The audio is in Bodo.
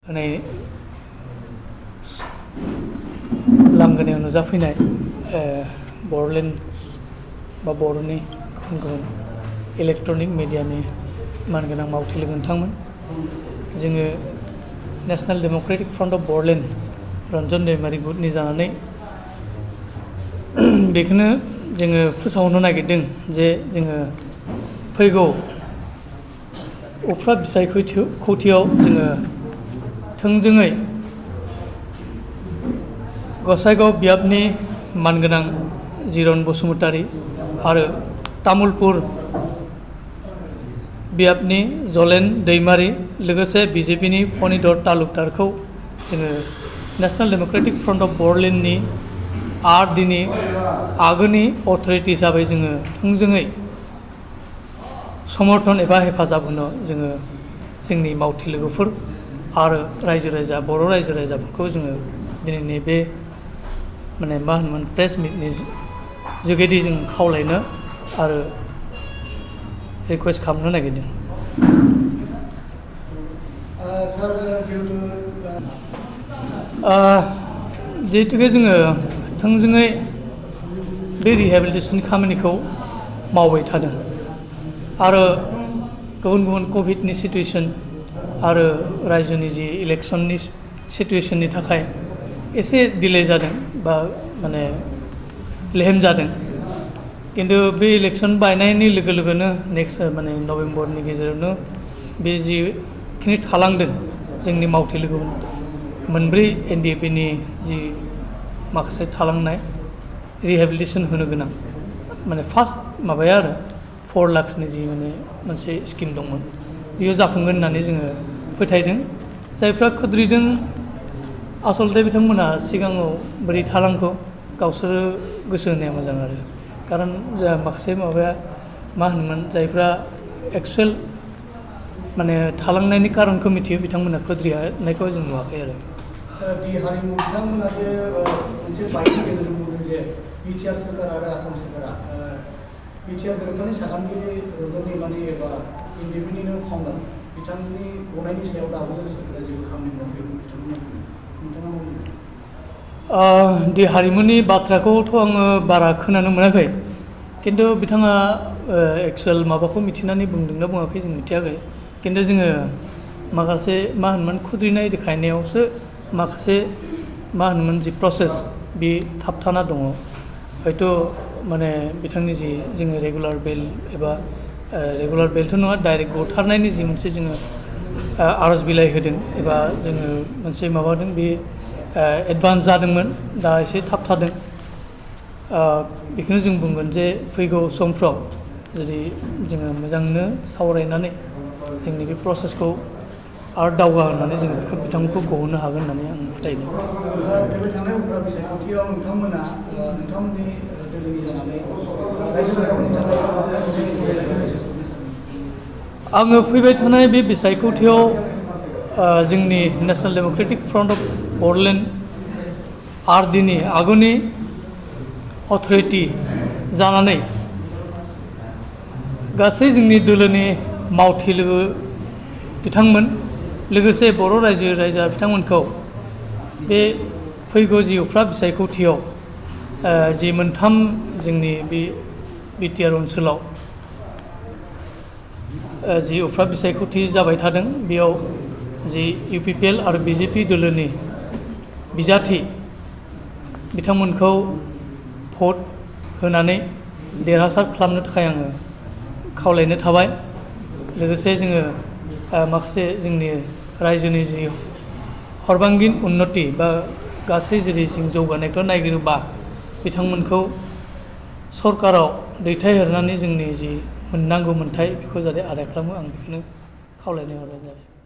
होनाय लांगोनायाव नुजाफैनाय बर'लेण्ड बा बर'नि गुबुन गुबुन इलेक्ट्रनिक मिडियानि मानगोनां मावथि लोगो नोंथांमोन जोङो national democratic front of Bodoland Ranjan Daimary गुटनि जानानै बेखौनो जोङो फोसावनो नागिरदों जे जोङो फैगौ उफ्रा बिसायख'थियाव जोङो थोंजोङै गसाइगाव बियाबनि मानगोनां जिरन बसुमतारी आरो तामुलपुर बियाबनि जलेन दैमारि लोगोसे बिजेपिनि फणिधर तालुकदारखौ जोङो नेशनेल डेम'क्रेटिक फ्रन्ट अफ बर'लेण्डनि आरडिनि आगोलनि अथ'रिटि हिसाबै जोङो थोंजोङै समर्थन एबा हेफाजाब होनो जोङो जोंनि मावथि लोगोफोर आरो रायजो राजा बर' रायजो राजाफोरखौ जोङो दिनैनि बे माने मा होनोमोन प्रेस मिटनि जुगेदि जों खावलायनो आरो रिकुवेस्ट खालामनो नागिरदों। जिहेतुके जोङो थोंजोङै बे रिहेबिलिटेसन खामानिखौ मावबाय थादों आरो गुबुन गुबुन कभिडनि सिटुवेसन आरो रायजोनि जि इलेक्सननि सिटुवेसननि थाखाय एसे डिले जादों बा माने लेहेम जादों किन्तु बे इलेक्सन बायनायनि लोगो लोगोनो नेक्स्ट माने नभेम्बरनि गेजेरावनो बे जिखिनि थालांदों जोंनि मावथि लोगो मोनब्रै एनडिएफबिनि जि माखासे थालांनाय रिहेबिलिटेसन होनो गोनां माने फार्स्ट माबाया आरो 4 लाखसनि जि माने मोनसे स्किम दंमोन बेयो जाफुंगोन होननानै जोङो फोथायदों जायफ्रा खुद्रिदों आसलते बिथांमोना सिगाङाव बोरै थालांखौ गावसोरो गोसो होनाया मोजां आरो कारन जोंहा माखासे माबाया मा होनोमोन जायफ्रा एक्सुवेल माने थालांनायनि कारनखौ मिथियो बिथांमोना खुद्रिनायखौ जों नुवाखै आरो दि हारिमु बिथांमोना जे मोनसे बाइकनि गेजेरजों बुंदों जे बिटिआर सोरखार आरो आसाम सोरखारा बिटिआर गोरोबथानि सागानगिरि रजन दैमारि एबा एनडिएफबिनिनो फाउन्डार बिथांनि गनायनि सायाव दाबो सोरखारा जेबो खामानि मावाखै नोंथाङा दि हारिमुनि बाथ्राखौथ' आङो बारा खोनानो मोनाखै किन्तु बिथाङा एक्सुवेल माबाखौ मिथिनानै बुंदोंना बुङाखै जों मिथियाखै किन्तु जोङो माखासे मा होनोमोन खुद्रिनाय देखायनायावसो माखासे मा होनोमोन जि प्रसेस बे थाबथाना दङ हयथ' माने बिथांनि जि जोङो रेगुलार बेल एबा रेगुलार बेलथ' नङा डाइरेक्ट बुथारनायनि जि मोनसे जोङो आर'ज बिलाइ होदों एबा जोङो मोनसे माबादों बे एडभान्स जादोंमोन दा एसे थाबथादों बेखौनो जों बुंगोन जे फैगौ समफ्राव जुदि जोङो मोजांनो सावरायनानै जोंनि बे प्रसेसखौ आरो दावगा होनानै जों बेखौ बिथांमोनखौ गहोनो हागोन होननानै आं फोथायदों। फैबाय थानाय उफ्रा बिसायख'थियाव नोंथांमोना नोंथांमोननि दोलोनि जानानै रायजो राजाफोरनि थाखाय आङो फैबाय थानाय बे बिसायख'थियाव जोंनि national democratic front of Bodoland आरडिनि आगुनि अथ'रिटि जानानै गासै जोंनि दोलोनि मावथि लोगो बिथांमोन लोगोसे बर' रायजो राजा बिथांमोनखौ बे फैगौ जि उफ्रा बिसायख'थियाव जि मोनथाम जोंनि बे बिटिआर ओनसोलाव जि उफ्रा बिसायख'थि जाबाय थादों बेयाव जि इउपिपिएल आरो बिजेपि दोलोनि बिजाथि बिथांमोनखौ भट होनानै देरहासार खालामनो थाखाय आङो खावलायनो थाबाय लोगोसे जोङो माखासे जोंनि रायजोनि जि हरबांगिन उन्नति बा गासै जेरै जों जौगानायखौ नागिरोबा बिथांमोनखौ सरकाराव दैथायहरनानै जोंनि जि मोननांगौ मोन्थाय बेखौ जाहाथे आदाय खालामो आं बेखौनो खावलायनो हरनाय जाबाय।